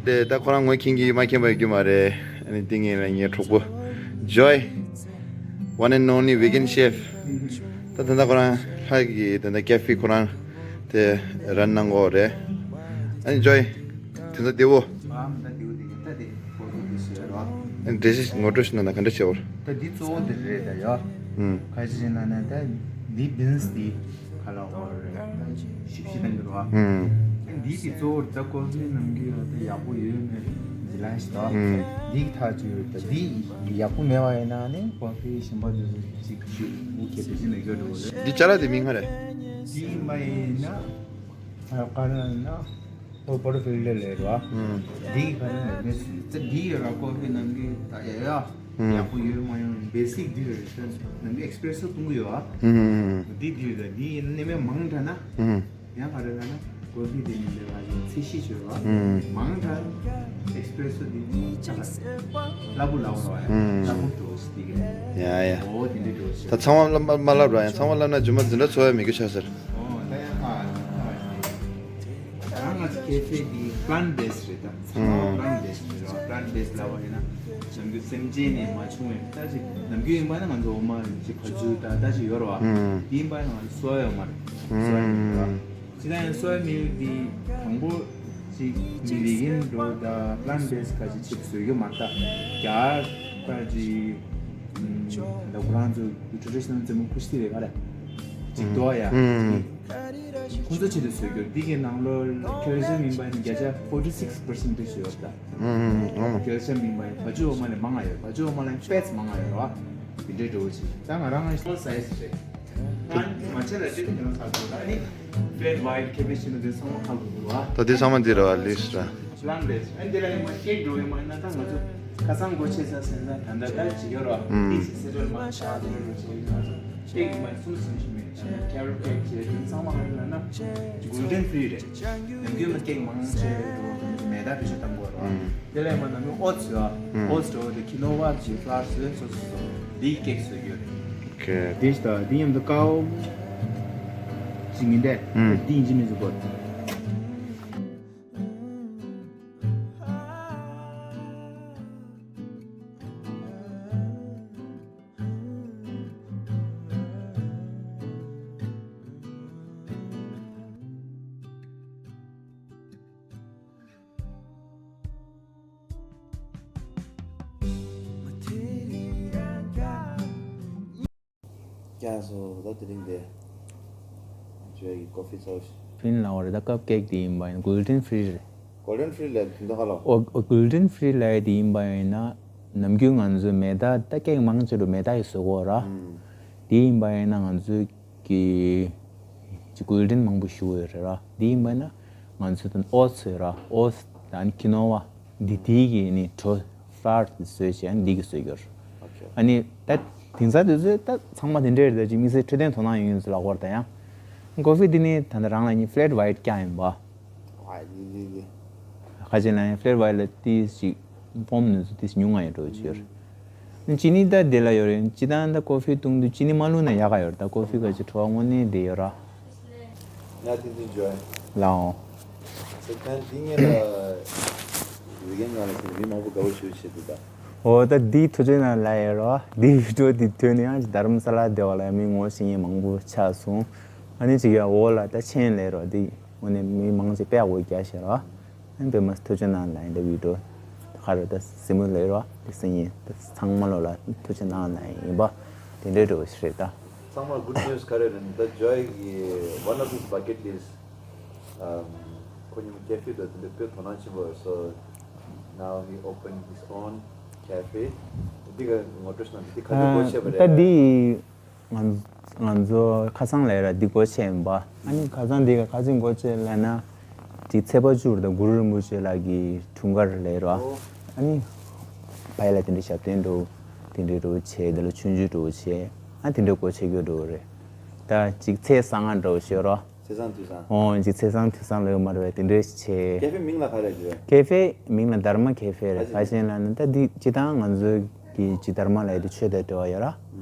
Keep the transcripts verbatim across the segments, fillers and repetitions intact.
དེ་ད་ཁོ་རང་ངོས་མཁྱེན་གྱི་མ་མཁྱེན་པ་ཡོད་རྒྱུ་མ་རེད། ཨ་ནི་དེ་ངའི་རང་ངའི་གྲོགས་པོ་Joy, one and only vegan chef. ད་ད་ལྟ་ཁོ་རང་ལྷ་གི་ད་ལྟ་ཀེ་ཧྥེ་ཁོ་རང་དེ་རན་གནང་གོ་རེད། ཨ་ནི་Joy, དེ་ཚོ་བདེ་བོ། ཨ་མ་ད་བདེ་བོ་བདེ་བོ། ད་དེ་ཕོ་ཏོ་དེ་བཟོས་རོགས། འགྲེལ་བཤད་ངོ་སྤྲོད་ཞུ་ན་ན་ག་འདྲ་བྱེད་བར། ད་འདི་གཙོ་བོ་དེ་རེད་ད་ཡ། ཨུམ། ག་ཅི་ཟེར་ན་ན་ད་འདི་བིན་སི་འདི་ག་ལ་འོ་རེད། ཞིབ་ཞིབ་གནང་གི་རོགས། ཨུམ། འདི་དེ་གཙོ་བོ་ད་ཀོ་ཧྥི་ནམ་རྒྱུན་ཡོད་ད་ཡག་པོ་ཡོད་མེད་འདི་ལ་ཞིག་ད། ཨུམ། འདི་ཐག་ཆོད་ཡོད་ད། འདི་ཡག་པོ་མེད་པ་ཡིན་ན་ནི་ཀོ་ཧྥི་གཞན་པ་དེ་ཚོ་ཅིག་ཞུ་འུ་ཁེ་བེད་ཅི་མེད་གི་འགྲོ་རེད། འདི་ཅ་ལག་དེ་མིང་ག་རེད། འདི་ཡིན་པ་ཡིན་ན་ཨ་ག་རེ་ཡིན་ན། ཨོ་པོར་ཕི་ལ་ལེ་རོ། ཨུམ། འདི་ག་རེ་ལ་མེད་སུ་ད་འདི་ཡོད་ར་ཀོ་ཧྥི་ནམ་རྒྱུན་ད་ཡ་ཡ། ཨུམ། ཡག་པོ་ཡོད་མ་ཡོད་བེ་སིག་འདི་རེད་ད། ནམ་རྒྱུན་ཨེག་སི་པི་རེ་སོ་གཏོང་གི་ཡོད་ཨ། ཨུམ། འདི་འདི་རེད་ད། འདི་ཡིན་ནི་མེད་མང་དྲགས་ན། ཨུམ། ཡང་ག་རེ་ལ་ན་ཀོ་ཧྥི་དེ་ནི་ལེ་བ་ཡིན་ཚད་གཞི་བྱོས་རོ། ཨུམ། མང་དྲགས་ཨེག་སི་པི་རེ་སོ་འདི་ནི་ཆ་ལ་སླ་པོ་ལ་འོ་རོ་ཡ། ཨུམ། སླ་པོ་འགྲོ་སི་འདི་གི་ཡ་ཡ། ཨོ་དེ་འདྲ་འགྲོ་སི། ད་ཚང་མ་མ་ལབ་ར་ཡང་ཚང་མ་ལབ་ན་རྗེས་མ་འཛིན་གྲྭ་ཚོ་ཡ་མི་དགོས་ཆགས་ཟེར། ཨོ་ད་ཡང་ཨ་ཨ། ད་ང་ཚོ་ཀེ་ཧྥེ་འདི་པི་ལན་ཊི་བེ་སི་རེད་ད། ཚང་མ་ཨུམ། པི་ལན་ཊི་བེ་སི་རེད་ར། པི་ལན་ཊི་བེ་སི་ལབ་པ་ཡིན་ན་ནམ་རྒྱུན་སེམས་ཅན་ནས་མ་བྱུང་བའི་ད་ཅིག་ནམ་རྒྱུན་ཡིན་པ་ན་ང་ཚོ་འོ་མ་ཅིག་ཁ་ཆུ་ད་ད་ཅིག་ཡོད་ར་བ། ཨུམ། འདི་ཡིན་པ་ན་ང་ཚོ་སོ་ཡ་འོ་མ་རེད། སོ་ཡ་མིལ་ར། ཨུམ། ཅི་ད་ཡང་སོ་ཡ་མིལ་འདི་དང་པོ་ཅིག་མི་བེ་གན་འགྲོ་ད་པི་ལན་ཊི་བེ་སི་ཁ་ཅིག་ཆེད་དུ་བཟོ་རྒྱུ་མ་རེད་ད། རྒྱ་གར་ད་ཅིག་ད་ཁོ་རང་ཚོ་ཊེ་ཌི་ཤི་ནལ་རྩེད་མོ་ཀུ་ཤི་ཏི་རེད་ག་རེ་ཅིག་འདུག་ཡ། ཨུམ། ཁོང་ཚོ་ཆེད་དུ་བཟོས་རྒྱུ་འདི་གའི་ནང་ལོགས་ཁེལ་ཤམ་ཡིན་པ་ཡིན་བརྒྱ་ཆ་ཕོར་ཊི་སིགས་པར་སེན་ཊི་ཡོད་ད། ཨུམ། ཁེལ་ཤམ་ཡིན་པ་ཡིན་བ་ཅུ་འོ་མ་ལས་མང་ང་ཡོད། བ་ཅུ་འོ་མ་ལས་ཕེ་ཊི་སི་མང་ང་ཡོད་ར། འདི་འདྲའི་འགྲོ་བ་ཅིག་ད་ང་རང་ང་སི་མོལ་སའི་ཛི་རེད། ང་མ་ཆེ་ལ་ཅི་ཐུབ་ཀྱང་ཁག་དགོས་ད་ནི་ཕེ་ཊི་ཝའི་ཊི་ཁེ་ཕེ་ཤི་ནི་དེ་ཚང་མ་ཁག་དགོས་ར། ད་དེ་ཚང་མ་འདི་ར་བ་ལིས་ར། པི་ལན་ཊི་བེ་སི་ཨ་འདི་ལ་ཡིན་མ་ཀེག་འགྲོ་ཡིན་མ་ཡིན་ན་ད་ང་ཚོ་ཁ་སང་སྒོ་ཕྱེ་ས་ཟེར་ན་ད་ད་ད་ཅི་ཡོད་ར། ཨུམ། དེ་ཚེ་སེ་ཊལ་མ་ཆགས་དེ་རུ་ཆེ་ཡིན་ང་ཚོ། ཀེག་ཡིན་པ་གསུམ་ཟིན་ཞིག་མེད། ད་ནི་ཀེ་རོ་ཊི་ཀེག་བྱས་དེ་ཚང་མ་ཧ་ལ་ན་གུལ་ཊན་ཕི་རི་རེད། ནམ་རྒྱུན་ལ་ཀེག་མང་ཆེ་རེད་འགྲོ་དེ་ཚོ་མེ་ད་བེད་སྤྱོད་གཏང་དགོས་རོགས། དེ་ལས་མ་ནམ་རྒྱུན་ཨོ་ཚི་ཡོད། ཨོ་ཚི་འགྲོ་དེ་ཁི་ནོ་བ་གི་ཕ་ལ་ཝར་བཟོས་སོ་སོ་སོ་འདི་ཀེག་བཟོ་རྒྱུ་རེད། ཨོ་ཁེ། དེ་ཞིག་ད་དེ་མཉམ་དུ་ཀའོ་ཞིག་མིན་ཏེ། དེ་ཡིན་གཅིག་མིན་གཅིག་དགོས། ཀྱང་སོ་ད་དེ་རིང་དེ་ཇོ་ཡི་ཀོ་ཕི་ཚོ་ཕིན་ལ་བ་རེད། ད་ཀབ་ཀེག་དེ་ཡིན་པ་ཡིན་གུལ་ཊན་ཕི་རི་རེད། གུལ་ཊན་ཕི་རི་ལ་དེ་འདྲ་ཧ་ལོ། ཨོ་ཨོ་གུལ་ཊན་ཕི་རི་ལ་དེ་ཡིན་པ་ཡིན་ན་ནམ་རྒྱུན་ང་ཚོས་མེ་ད་ད་ཀེག་མང་ཆེ་རུ་མེ་ད་ཡི་བཟོ་གོ་ར། དེ་ཡིན་པ་ཡིན་ན་ང་ཚོས་ཀྱི་ཅི་གུལ་ཊན་མང་པོ་ཞུ་ཡོད་རེད་ར། དེ་ཡིན་པ་ཡིན་ན་ང་ཚོས་དོན་ཨོ་ཚོས་ར་ཨོ་ད་ནི་ཁི་ནོ་བ། འདི་དེའི་གི་ནི་གྲོ་ཕ་ལ་ཝར་བཟོས་བྱས་ཨ་ནི་འདི་གི་བཟོས་གྱུར། ཨོ་ཁེ། ཨ་ནི་ད་དེང་སང་དུས་ཚོད་ད་ཚང་མ་དེ་འདྲས་རེད། ད་ཅིག་དམིགས་བསལ་འཕྲོད་བསྟེན་དོ་སྣང་ཡོད་ཡོད་ཚོ་ལབ་དགོས་རེད་ད་ཡང་། ཀོ་ཕི་འདི་ནི་ད་ལྟ་རང་ལ་ནི་ཕི་ལེ་ཊི་ཝའི་ཊི་རྐྱང་ཡིན་པ། ཨ་འདི་འདི་འདི། ཁ་ཅིག་ལ་ནི་ཕི་ལེ་ཊི་ཝའི་ཊི་ལ་ཏིས་ཅིག་ཕོམ་ནུས་ཚོད་ཏིས་ཉུང་ང་ཡོད་འགྲོ་ཅིག་ཡོད་རེད། ཅི་ནི་ད་དེ་ལ་ཡོད་རེད། ཅི་ད་ད་ཀོ་ཕི་བཏུང་དུས་ཅི་ནི་མ་བླུགས་ན་ཡག་ག་ཡོད་རེད། ད་ཀོ་ཕི་ག་ཅིག་བྲོ་བ་དངོས་གནས་དེ་ཡོད་ར། ཡ་ཏིན་ཏིན་ཇོ། ལའོ། ཚེ་ཁང་འདི་ངེད་ལ་ཝི་གན་ནང་ལ་ཕྱིན་ནས་མི་མང་པོ་དགའ་བོ་ཞུ་བྱེད་འདུག་ད། འོ་ད་འདི་ཐུགས་རྗེ་གནང་ལ་ཡོད་རོ། འདི་བི་ཌིའོ་འདི་ཐོན་ནས་ཡང་རྡ་རམ་ས་ལ་སྡེ་བ་ལ་མི་ངོ་ཤེས་མཁན་མང་པོ་ཆགས་སོང་། ཨ་ནི་ཅིག་ཡ་འོ་ལ་ད་མཆན་ལས་རོ་འདི་འོ་ནས་མི་མང་ཅིག་དཔེ་ཡག་པོ་རྒྱག་ཤེས་རོ། ཨ་ནི་དཔེ་མ་ཐུགས་རྗེ་གནང་ལ་ཡིན་ད་བི་ཌིའོ། ཁ་རོ་ད་སི་མུ་ལས་རོ་འདི་སི་ཡིན་ད་ཚང་མ་ལོ་ལ་ཐུགས་རྗེ་གནང་ལ་ཡིན་པ་དེ་འདྲའི་འགྲོ་ཞིག་རེད་ད། ཚང་མར་གུཌ་ནིའུ་སི་ག་རེ་རེད་ད་ཇོའི་གི་one of his bucket list ཁོ་ཉིད་ཀེ་ཧྥེ་དུ་དེ་འདྲ་དཔེ་དོ་སྣང་ཆེན་པོ། So now he opened his own cafe. འདི་ག་ངོ་སྤྲོད་ཞིག་གནང་། འདི་ག་འདྲ་སྒོ་ཕྱེ་བ་རེད། ད་འདི་ང་ང་ཚོ་ཁ་སང་ལས་ར་འདི་སྒོ་ཕྱེ་ཡིན་པ། ཨ་ནི་ཁ་སང་འདི་ག་ཁ་སང་སྒོ་ཕྱེ་ལབ་ན་འདི་ཚེ་དཔལ་འབྱོར་དང་གུ་རུ་རིན་པོ་ཆེ་ལགས་ཀྱི་འཁྲུངས་སྐར་ལས་ར། ཨ་ནི་ཕ་ཡ་ལ་དེ་འདྲ་ཞབས་བརྟན་འགྲོ་དེ་འདྲ་འགྲོ་བྱེད་དེ་ལ་ཆུང་ཆུང་འགྲོ་བྱེད་ཨ་དེ་འདྲ་སྒོ་ཕྱེ་རྒྱུ་འགྲོ་རེད། ད་ཅིག་ཚེས་བཟང་ང་འགྲོ་ཤོད་རོ། ཚེས་བཟང་དུས་བཟང་། ཨོ་ཅིག་ཚེས་བཟང་དུས་བཟང་ལོས་མ་རེད་བས་དེ་འདྲས་བྱས། ཀེ་ཧྥེ་མིང་ལ་ག་རེ་ཟེར། ཀེ་ཧྥེ་མིང་ལ་དྷརྨ་ཀེ་ཧྥེ་རེད། ག་ཅི་ལབ་ན་ད་འདི་སྤྱི་བཏང་ང་ཚོའི་གི་ཅིག་དྷརྨ་ལབ་ཡ་དེ་ཆོས་དང་འབྲེལ་བ་ཡོད་ར།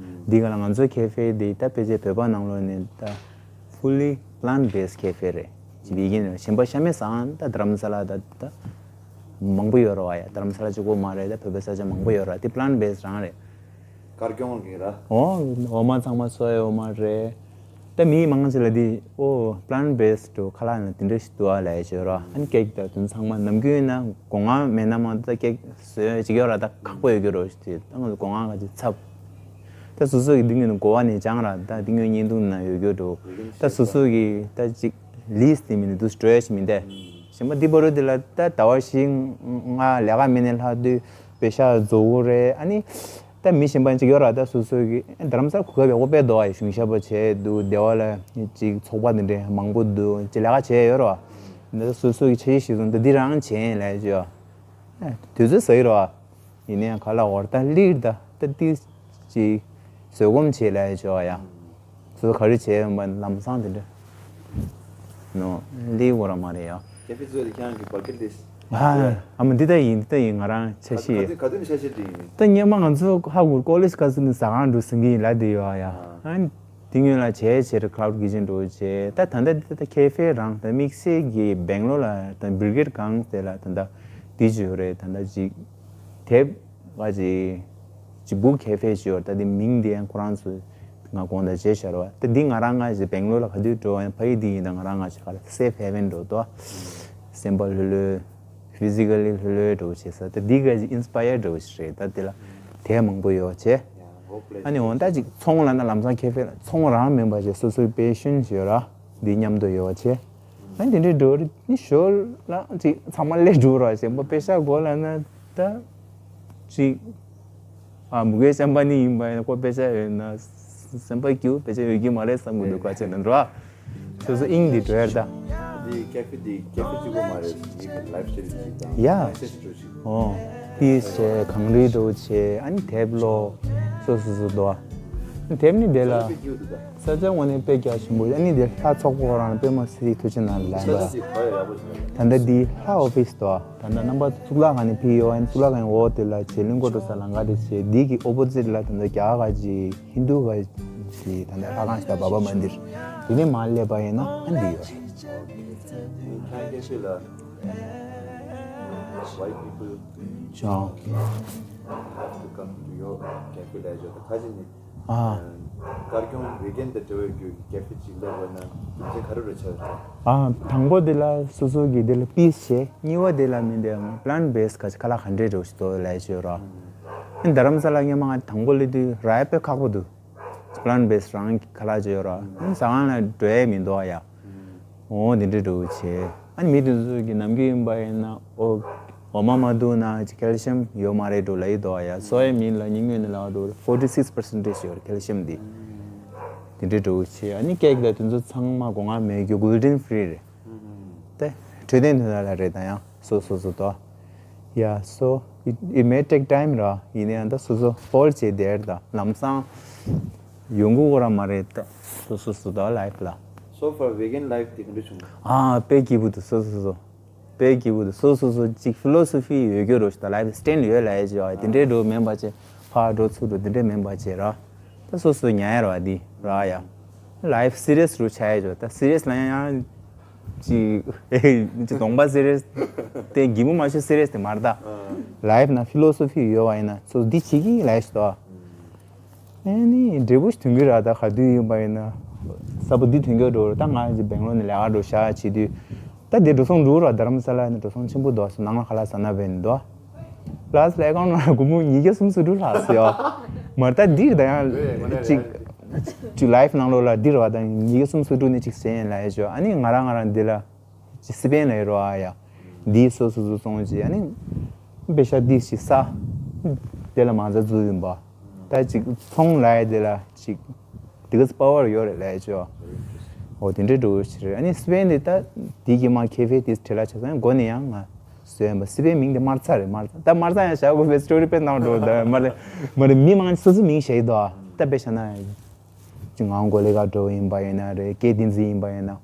འདི་ག་ལ་ང་ཚོའི་ཀེ་ཧྥེ་དེ་ད་ཕལ་ཆེར་བོད་པ་ནང་ལོགས་ནས་ད་fully plant based cafe རེད། ཅིག་བི་གིན་རེད། གཞན་པ་གཤམ་མེད་བཟང་ད་དྷརྨ་ས་ལ་ད་ད། མང་པོ་ཡོད་རེད་བ་ཡ། རྡ་རམ་ས་ལ་གཅིག་པོ་མ་རེད། ད་བོད་པའི་ས་ཆ་མང་པོ་ཡོད་རེད། དེ་plant based རང་རེད། དཀར་གྱོང་གི་ར། འོ། འོ་མ་ཚང་མ་སོ་ཡའི་འོ་མ་རེད། ད་མི་མང་ཆེ་ལ་དེ་ཨོ་plant based ཁ་ལག་ན་དེ་འདྲ་ཞིག་འདུག་ཨ་ལབ་ཡ་ཅིག་ཡོད་རེད་བ། ཨ་ནི་ཀེག་དང་དེ་ཚང་མ་ནམ་རྒྱུན་ཡིན་ན་སྒོ་ང་མེད་ན་མ་གཏོགས་ད་ཀེག་བཟོ་ཡ་ཅིག་ཡོད་རེད། ད་ཁག་པོ་ཡོད་ཀྱི་རེད་ཞིག་དེ། ད་ང་ཚོ་སྒོ་ང་ག་ཅིག་ཚབ། ད་སོ་སོ་གི་འདི་ངོས་ནས་གོ་བ་ནས་སྦྱངས་ར། ད་འདི་ངོས་བརྙན་ཐུང་ན་ཡོད་རྒྱུ་འགྲོ། ད་སོ་སོ་གི་ད་ཅིག་ལིས་དེ་མིན་འདུག་སྤྲོད་ཞིག་མིན་ཏེ། གཞན་པ་འདི་བར་དུ་དེ་ལ་ད་ཟླ་བ་བཞི་ལྔ་ལས་ཀ་མེད་ནས་ལྷག་དུས་པེ་ཤ་རྫོགས་རེད། ཨ་ནི་ད་མི་གཞན་པ་ཅིག་ཡོད་ར། ད་སོ་སོ་གི་རྡ་རམ་ས་ལ་གོ་སྐབས་ཡག་པོ་དཔེ་འདུག་ཨ། གཞུང་ཞབས་པ་བྱས་འདུག་སྡེ་བ་ལ་ཅིག་ཚོགས་པ་འདི་འདྲ་མང་པོ་འདུག་ཅིག་ལས་ཀ་བྱས་ཡོད་ར། ད་སོ་སོ་གི་འཆར་གཞི་གཞིར་བཟུང་ད་འདི་རང་བྱས་ཡིན་ལབ་ཅིག་ཡོད། དུས་ཚོད་ཟ་ཡི་ར། ཡིན་ནའང་ག་ལ་བར་ད་ལིར་ད་ད་ཏིས་ཅིག་བཟོད་སྒོམ་བྱེད་ལ་ཡ་ཆོག་ཡ། སོ་སོ་ག་རེ་བྱས་ཡོང་པ་ལམ་སང་དེ་འདྲ་ནོ་ལིའི་འོ་ར་མ་རེད་ཡ། ཀེ་ཧྥེ་བཟོས་ཏེ་ཁྱེད་རང་གི་བ་ཀི་ལིས། ཨ་ཨ་མ་འདི་ལྟ་ཡིན་འདི་ལྟ་ཡིན། ང་རང་འཆར་གཞི་ཡིན། ག་དུས་ནས་འཆར་གཞི་འདི་ཡིན། ད་སྔོན་མ་ང་ཚོ་ཧ་གོ་ཀོ་ལེཇ་སྐབས་སུ་ནས་ཟ་ཁང་འགྲོ་ཟིན་གི་ཡིན་ལབ་བསྡད་ཡོད་ཡ། ཨ་དེ་སྔོན་ལ་བྱས་བྱས་རེད། Cloud Kitchen འགྲོ་བྱས་ད་ད་ལྟ་འདི་ད་ཀེ་ཧྥེ་རང་ད་དམིགས་བསལ་གྱི་སྦེང་ལོར་ལ་ད་བིར་གེད་སྒང་དེ་ལ་ད་ལྟ་འདི་བྱས་ཡོད་རེད། ད་ལྟ་ཅིག་དེབ་ང་ཅིག་ཅིག་བུག་ཀེ་ཧྥེ་ཅིག་ཡོད་རེད། ད་འདི་མིང་འདི་ཡང་ཁོ་རང་ཚོས་ང་དགོངས་དག་བྱས་བཞག་རེད་བ། ད་འདི་ང་རང་ང་ཅིག་སྦེང་ལོར་ལ་ག་དུས་འགྲོ་བ་ཡིན་ཕ་ཡུལ་འདི་ཡིན། ད་ང་རང་ང་ཅིག་ག་ལ་སེབ་ཧེ་ཝན་འགྲོ་དོ། སེམས་པ་ལྷོད་ལྷོད། ཕི་ཟི་ཀ་ལི་ལྷོད་ལྷོད་འགྲོ་བྱེད་ས་ད་འདི་ག་ཅིག་ཨིན་སི་པ་ཡར་འགྲོ་བྱེད་རེད། ད་འདི་ལ་དེབ་མང་པོ་ཡོད་བྱས། ཨ་ནི་འོ་ད་ཅིག་ཚོང་ལ་ན་ལམ་སང་ཁེ་ཕན་ལ་ཚོང་རང་མིན་པ་བྱས་སོ་སོའི་པེ་ཤོན་ཞིག་ཡོད་ར། འདི་མཉམ་དུ་ཡོད་བྱས། ཨ་ནི་དེ་འདྲའི་འགྲོ་རེད། ནི་ཞོར་ལ་ཅིག་ཚང་མ་ལས་འགྲོ་ར་བྱས་པ་པེ་ཤ་དགོས་ལ་ན་ད་ཅིག་ཨ་མུ་གེ་ཤམ་པ་ནི་ཡིན་པ་ཡིན་ན་ཁོ་པེ་ཤ་ཡོད་ན་སེམས་པ་སྐྱིད་པོ་པེ་ཤ་ཡོད་ཀྱི་མ་རེད་བསམ་གི་འདུག་ག་བྱས་ན་འགྲོ་ཨ། སོ་སོ་དབྱིངས་འདི་འགྲོ་ཡར་ད། འདི་ཀེ་ཧྥེ་འདི་ཀེ་ཧྥེ་གཅིག་པོ་མ་རེད། འདི་གི་ལའིབ་སི་ཊལ་གཅིག་དང་། ཡ། ལའིབ་སི་ཊལ་གཅིག་པོ་གཅིག་ཨོ། ཏིས་བྱས་གངས་རི་འགྲོ་བྱས་ཨ་ནི་དེབ་ཀློག་སོ་སོ་སོ་འདུག་ཨ། དེབ་ནི་དེ་ལ་ས་ཆ་དངོས་གནས་དཔེ་རྒྱ་ཆེན་པོ། ཨ་ནི་དེ་ལྷ་ཚོགས་པ་རང་དཔེ་མ་སི་ཐུ་ཆེ་ན་ལ་ཡིན་པ། ད་ལྟ་འདི་ལྷ་ཨོ་ཕི་སི་འདུག་ཨ། ད་ལྟ་རྣམ་པ་གཙུག་ལག་ཁང་ནས་ཕེབས་ཡོད། ཨ་ནི་གཙུག་ལག་ཁང་འོག་དེ་ལ་བྱེད་གླིང་སྐོར་འགྲོ་ས་ལམ་ཁ་དེ་བྱས། འདི་གི་ཨོ་པོ་ཛིཊ་ལ་ད་ལྟ་རྒྱ་གར་གྱི་ཧིན་རྡུ་ག་ཅིག་ད་ལྟ་ལྷ་ཁང་ཞིག་དང་བྷ་བྷ་མན་དིར། དེ་ནས་མར་སླེབས་པ་ཡིན་ན་ཨ་འདི་ཡོད་རེད། Can I get you the white people ཅང་། have to come to your cafe ལ་ཡོད་ད་ཁ་ཅིག་ནི་ཨ། དཀར་གྱོང་བེ་གན་དང་འབྲེལ་བའི་རྒྱུ་ཀེ་ཧྥེ་ཅིག་སླེབས་པ་ན་རྒྱུ་མཚན་ག་རེ་རེད་ཆགས་ཡོད་ད། ཨ་དང་པོ་དེ་ལ་སོ་སོ་གི་དེ་ལ་པིས་བྱས། གཉིས་པ་དེ་ལ་མིན་དེ་plant based ཁ་ཅིག་ཁ་ལག་ག་འདྲས་འགྲོ་ཞིག་འདུག་ལ་ཡོད་ར། ཨ་ནི་རྡ་རམ་ས་ལ་སྔོན་མ་ང་དང་པོ་སླེབས་དུས་རག་ཡ་དཔེ་ཁག་པོ་འདུག plant based རང་གི་ཁ་ལག་ཅིག་ཡོད་ར། ཨ་ནི་ཟ་ཁང་ལ་འགྲོ་ཡ་མི་འདུག་ཨ་ཡ། འོ་དེ་འདྲ་འགྲོ་བྱས། ཨ་ནི་མི་དེ་ཚོ་གི་ནམ་རྒྱུན་ཡིན་པ་ཡིན་ན་ཨོ་འོ་མ་མ་འདུག་ན་ཅིག་ཀལ་ཤི་ཡམ་ཡོད་མ་རེད་འགྲོ་ལབ་ཡི་འདུག་ཨ་ཡ། སོ་ཡ་མིན་ལ་ཉིན་ངོས་ནས་ལབ་འགྲོ་ཕོར་ཊི་སིགས་པར་སེན་ཊེཇ་ཡོད་རེད་ཀལ་ཤི་ཡམ་དེ། དེ་འདྲ་འགྲོ་བྱས། ཨ་ནི་ཀེག་ལ་དེ་ཚོ་ཚང་མ་སྒོ་ང་མེད་རྒྱུ་གུལ་ཊན་ཕི་རི་རེད། དེ་འཕྲོད་བསྟེན་དོན་དག་ལ་རེད་ད་ཡང་སོ་སོ་སོ་དོ། Yeah, so it, it may take time ར། ཡིན་ནའང་ད་སོ་སོ་ཧོལ་ཌི་བྱས་བསྡད་ད་ལམ་སང་ཡོང་གི་ཡོད་ར་མ་རེད་ད་སོ་སོ་སོ་དོ་ལའིཕ་ལ། So far vegan life དེ་ག་འདྲ་བྱུང་། ཨ་དཔེ་སྐྱིད་པོ་འདུག་སོ་སོ་སོ། དཔེ་སྐྱིད་པོ་འདུག་སོ་སོ་སོ་ཅིག་ཕི་ལོ་སོ་ཕི་ཡོད་རྒྱུ་རོ་ཞིག་ད་ལའིཕ་སི་ཊེན་ཌ་ཡོད་ལབ་ཡ་ཅིག་ཡོད། དེ་འདྲའི་འགྲོ་མིན་པ་བྱས་ཕར་འགྲོ་ཚུར་འགྲོ་དེ་འདྲའི་མིན་པ་བྱས་ར། ད་སོ་སོ་ཉར་ཡ་ར་བ་འདི་ར་ཡ། ལའིཕ་སི་རི་ཡས་རུ་ཆགས་ཡ་ཅིག་ཡོད། ད་སི་རི་ཡས་ལ་ཡང་ཡང་ཅིག་ཅིག་གདོང་པ་སི་རི་ཡས་དེ་གད་མོ་མ་ཤོར་སི་རི་ཡས་དེ་མ་རེད་ད། ལའིཕ་ནང་ཕི་ལོ་སོ་ཕི་ཡོད་པ་ཡིན་ན་སོ་སོ་འདི་བྱེད་ཀྱི་ལབ་ཡ་ཞིག་འདུག་ཨ་ནི་འབྲས་བུ་ཞིག་ཐོན་གྱི་རེད་ད། ག་དུས་ཡིན་པ་ཡིན་ན་གཟའ་པ་འདི་ཐོན་གྱི་འགྲོ་རེད་ད། ང་ཅིག་སྦེང་ལོར་ནས་ལས་ཀ་འགྲོ་ཤག་བྱེད་དུས་ད་དེ་འགྲོ་སོང་འགྲོ་ར། རྡ་རམ་ས་ལ་ནས་འགྲོ་སོང་ཆེན་པོ་འདུག་སོ་ནང་ལ་ཁ་ལག་ཟ་ན་བས་ནས་འདུག་ལ་སི་ལ་ཨེ་ཀའུན་ཊི་ནང་སྒོར་མོ་ཉིས་བརྒྱ་སུམ་ཅུ་སོ་དྲུག་ལྷག་སོང་ཡ། མར་ད་འདིར་ད་ཡང་ཅིག་ཅིག་ལའིཕ་ནང་ལོགས་ལ་འདིར་བ་ད་ཉིས་བརྒྱ་སུམ་ཅུ་སོ་དྲུག་ནས་ཅིག་ཟེར་ཡིན་ལ་ཡ་ཅོ། ཨ་ནི་ང་རང་ང་རང་འདི་ལ་ཅིག་སི་པན་ལ་ཡོད་ར་ཡ། འདི་སོ་སོ་སོ་སོང་ཅིག་ཨ་ནི་པེ་ཤ་འདི་ཞིག་ས་དེ་ལ་མ་ཛ་འཛུལ་ཡིན་པ། ད་ཅིག་ཚོང་ལ་ཡ་དེ་ལ་ཅིག་དེ་ག་པ་ཝར་ཡོད་རེད་ལས་ཆོ། འོ་དེ་འདྲའི་འགྲོ་ཞིག་རེད། ཨ་ནི་སི་པན་དེ་ད་དེ་གི་མ་ཁེ་ཧྥེ་དེ་བྲེལ་ལ་ཆ་ཚང་མགོ་ནས་ཡང་ང་བཟོས་ཡིན་པ། སི་པན་མིང་དེ་དམར་ཚ་རེད། དམར་ཚ་ད་དམར་ཚ་ཡང་བྱ་དགོས་པའི་སི་ཊོ་རི་དཔེ་གནང་འགྲོ་ད་མ་རེད་མ་རེད། མི་མང་སོ་སོ་མིང་བྱས་ཡི་དོ། ད་དཔེ་བྱས་ན་ཅིག་ངག་དབང་གོ་ལེ་ག་འགྲོ་ཡིན་པ་ཡིན་ན་རེད། སྐལ་བསྟན་འཛིན་ཡིན་པ་ཡིན་ན་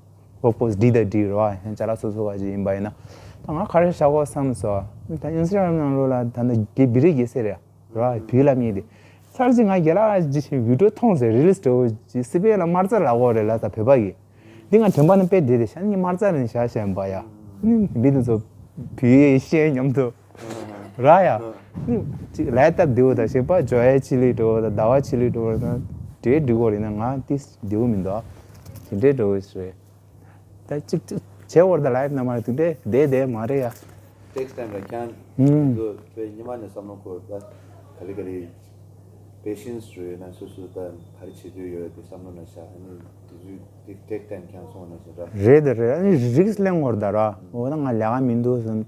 ལོག་པོ་སི་ཌི་དང་ཌི་རེད་བ། ཡང་ཅ་ལག་སོ་སོ་བ་ཅིག་ཡིན་པ་ཡིན་ན་ད་ང་ག་རེ་བྱ་དགོས་བསམ་སོང་། ད་ཨིན་སི་ཊ་གྷ་རམ་ནང་ལོགས་ལ་ད་ནི་དགེ་བི་རེ་དགེ་སེ་རེད། ར་བུའི་ལམ་ཡིན་ཏེ། ཚར་གཅིག་ང་རྒྱ་ལགས་ཅིག་བི་ཌིའོ་མཐོང་ཟེར་རི་ལིས་འགྲོ་ཅིག་སི་པན་ལ་དམར་རྩ་ལ་འོ་རེད་ལ་ད་བོད་པ་གི། འདི་ང་དྲན་པ་ནི་དཔེ་བདེ་དེ་ཤ་ནི་དམར་རྩ་རེད་ཤ་ཤ་ཡིན་པ་ཡ། ནི་མི་དེ་ཚོ་ བུ་ཡི་ཤེས་མཉམ་དུ་ར་ཡ། ཅིག་ལའི་སྟབས་བདེ་བོ་དང་ཞེས་པ་ཇོ་ཡའི་ཆི་ལི་འགྲོ་བ་དང་ཟླ་བ་ཆི་ལི་འགྲོ་བ་དང་འབྲེལ་འགྲིག་གོ་རེད་ན་ང་ཏིས་བདེ་བོ་མི་འདུག་དེ་འདྲའི་འགྲོ་བ་ཞིག་རེད། ད་ཅིག་ཅིག་བྱས་བོར་ད་ལའིབ་ན་མ་རེད་དེ་འདྲའི་བསྡད་བསྡད་མ་རེད་ཡ། Takes time ར་ཁྱང་། ཨུམ། དུ་པའི་ཉི་མ་ནས་བསམ་བློ་འཁོར་ད་ག་ལེ་ག་ལེ་patience རུ་ཡོད་ན་སོ་སོ་ད་ག་རེ་བྱེད་འདོད་ཡོད་དེ་བསམ་བློ་ན་ཤ་ཨ་ནི་དུ་དུ་take time ཁྱང་སོང་ན་ཤ་ར། རེད་དེ་རེད། ཨ་ནི་རིགས་ལེན་བོར་ད་ར་འོ་ན་ང་ལས་ཀ་མི་འདུག་ཟེར།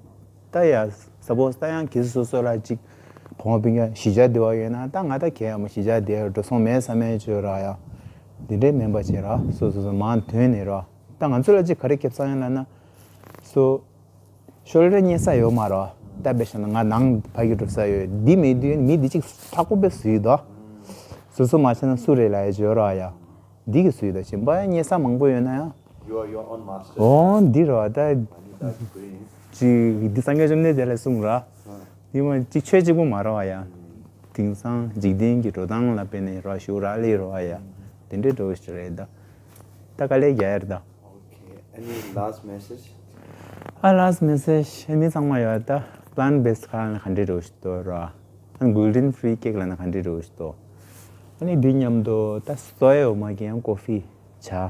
ད་ཡ་suppose ད་ཡང་གིས་སོ་སོ་ལ་ཅིག་གོང་བུ་ཡ་གཞིས་ཆགས་བདེ་བ་ཡོད་ན་ད་ང་ད་གས་ཡ་མ་གཞིས་ཆགས་བདེ་འགྲོ་སོང་མེད་ས་མེད་བཅོས་ར་ཡ། འདི་འདྲའི་མེད་པ་བྱས་ར་སོ་སོ་སོ་མང་དོན་ནས་ར། ད་ང་ཚོ་ལ་ཅིག་ག་རེ་ཁེབས་ས་ཡོད་ལ་ན་སོ་ཤོ་ལོ་རེ་རྙེད་ས་ཡོད་མ་ར། ད་དཔེ་བཞག་ན་ང་ནང་ཕ་གི་འགྲོ་ས་ཡོད་འདི་མེད་དུས་མི་འདི་ཅིག་ཐག་པོ་དཔེ་བཟོས་ཡོད་དོ། སོ་སོ་མ་བྱས་ན་སུ་རེད་ལ་ཡ་བཅོས་ར་ཡ། འདི་གི་སུས་ད་གཞན་པ་ཡང་རྙེད་ས་མང་པོ་ཡོད་ན་ཡང་། You are your own master. ཨོ་འདི་རོ་ད། ཨ་ནི་ད་ཁོ་ཡིན། ཅིག་འདི་སངས་རྒྱས་བཅོམ་ལྡན་འདས་ལ་གསུངས་ར། ཨ། འདི་མ་ཅིག་ཆོས་གཅིག་པུ་མ་རོ་ཨ་ཡ། དེང་སང་འཇིག་རྟེན་གྱི་འགྲོ་སྟངས་ལ་དཔེ་ནས་རོ་ཞུ་ར་ལས་རོ་ཨ་ཡ། དེ་འདྲའི་འགྲོ་ཞིག་རེད་ད། ད་དཀའ་ལས་རྒྱག་ཡ་རེད་ད། Okay. Any last message? ཨ་last message ཨ་མི་ཚང་མ་ཡོད་ད། Plant based ཁ་ལ་ན་ག་འདྲའི་འགྲོ་ཞིག་འདུག་ར། ཨ་gluten free cake ལ་ན་ག་འདྲའི་འགྲོ་ཞིག་འདུག་ཨ་ནི་འདི་མཉམ་དུ་ད་སོ་ཡ་འོ་མ་གི་ཡང་ཀོ་ཧྥི་ཇ་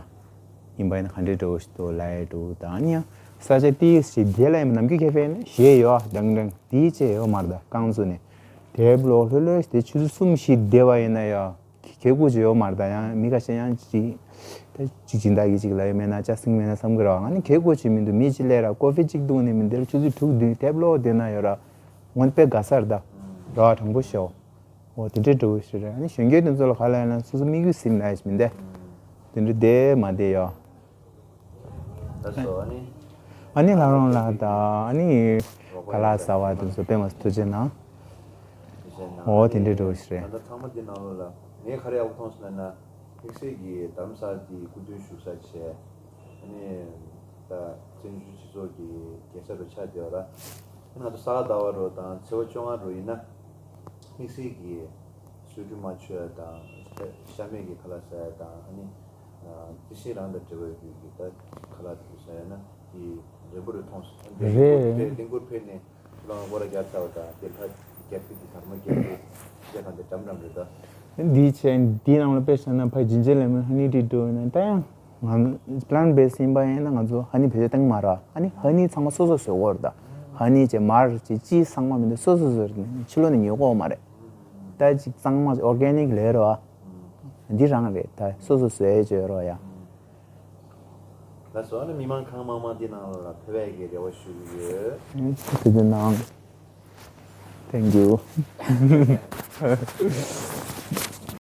ཡིན་པ་ཡིན་ན་ག་འདྲའི་འགྲོ་ཞིག་འདུག་ལ་ཡ་འགྲོ་ད། ཨ་ནི་ཡང་ས་ཆ་ཏིས་ཞིག་དེ་ལ་ཡང་ནམ་རྒྱུན་ཁེ་ཕན་ཞེས་ཡོད་ཨ་དང་དང་དེའི་ཆེད་ཡོད་མ་རེད་ད་རྐང་བཙུགས་ནས་དེབ་ལོག་ལྷོད་ལྷོད་དེ་ཆུ་ཚོད་གསུམ་བཞི་བསྡད་པ་ཡིན་ན་ཡང་གེ་གུ་ཅི་ཡོད་མ་རེད་ད། ཡང་མི་ཁ་ཤས་ཡང་ཅི་ད་ཅི་སྦྱིན་བདག་གི་ཅིག་ལ་ཡོད་མེད་ན་ཅ་སིང་མེད་ན་བསམ་གི་ར། ཨ་ནི་གེ་གུ་ཅི་མི་འདུག་མི་ཅི་ལས་ར་ཀོ་ཧྥི་ཅིག་བཏུང་ནས་མི་འདིར་ཆུ་ཚོད་དྲུག་བདུན་དེབ་ལོག་བསྡད་ན་ཡོད་ར། ངོ་དཔེ་དགའ་ས་རེད་ད། ར་དྲང་པོ་ཤོག་འོ་དེ་འདྲའི་འགྲོ་གི་ཞིག་རེད། ཨ་ནི་གཞོན་སྐྱེས་དེ་ཚོ་ལ་ག་ལ་ཡིན་ན་སོ་སོ་དམིགས་ཡུལ་ཟིན་ན་ཡིན་མི་འདས། དེ་འདྲའི་བསྡད་མ་བསྡད་ཡོད། ད་སོ་ཨ་ནི། ཨ་ནི་ལྷ་རོང་ལགས་ད་ཨ་ནི་ཁ་ལག་ཟ་བ་དེ་ཚོ་དཔེ་མ་ཐུགས་རྗེ་གནང་། ཐུགས་རྗེ་གནང་། འོ་དེ་འདྲའི་འགྲོ་གི་ཞིག་རེད། ད་ལྟ་ཚང་མ་འདི་ནང་ལོགས་ལ་ངས་ག་རེ་ཡག་པོ་མཐོང་སོང་ལབ་ན་དམིགས་བསལ་གྱི་རྡ་རམ་ས་ལ་དེའི་སྐུ་མདུན་བཞུགས་ས་བྱས། ཨ་ནི་ད་བཙན་བྱོལ་སྤྱི་ཚོགས་ཀྱི་རྒྱལ་ས་རུ་ཆགས་བསྡད་པ་ར། ང་ཚོ་ས་ག་ཟླ་བ་རུ་དང་ཚེས་པ་བཅོ་ལྔ་རུ་ཡིན་ན་དམིགས་བསལ་གྱི་གསོལ་ཁྲུས་མ་མཆོད་ཡ་དང་ཤ་མེད་ཀྱི་ཁ་ལག་ཟ་ཡ་དང་ཨ་ནི་རྩི་ཤིང་རང་དང་འབྲེལ་བའི་རྒྱུད་ཀྱི་ད་ཁ་ལག་དེ་ཟ་ཡ་ན་དེ་རན་པོ་རུ་མཐོང་སོང་། རེད། ལྡིང་གུར་ཕེབས་ནས་ཁྱོད་རང་སྒོ་ར་རྒྱབ་ཚར་བ་དང་དེ་ལྷ་རྒྱབ་ཕེབས་ཀྱི་དར་མ་རྒྱབ་ཕེབས་བྱས་གང་དེ་འགྲམ་འགྲམ་རེད་ད། འདིའི་ཆེད་འདིའི་ནང་ལ་དཔེ་བཞག་ན་ཕ་ཇིན་ཇར་ལེ་མོན་ཧ་ནི་ཏི་འགྲོ་ཡོད་ན་ད་ཡང་ང་plant based ཡིན་པ་ཡིན་ན་ང་ཚོ་ཧ་ནི་བེད་སྤྱོད་བཏང་མ་ར། ཧ་ནི་ཧ་ནི་ཚང་མ་སོ་སོ་བཟོ་དགོས་རེད་ད། ཧ་ནི་བྱས་མར་བྱས་ཅི་ཚང་མ་མི་འདུག་སོ་སོ་བཟོས་རེད། ཕྱི་ལོགས་ནས་ཉོ་དགོས་མ་རེད། ད་ཅིག་གཙང་མ་organic ལས་རོ་ཨ། འདི་རང་རེད་ད་སོ་སོ་བཟོས་བྱས་རོ་ཡ། ལགས་སོ། ཨ་ནི་མི་མང་གང་མང་མང་འདི་ནང་ལ་ཕེབས་པའི་གི་རེ་བ་ཞུ་གི་ཡོད། ཐུགས་རྗེ་གནང་། Thank you.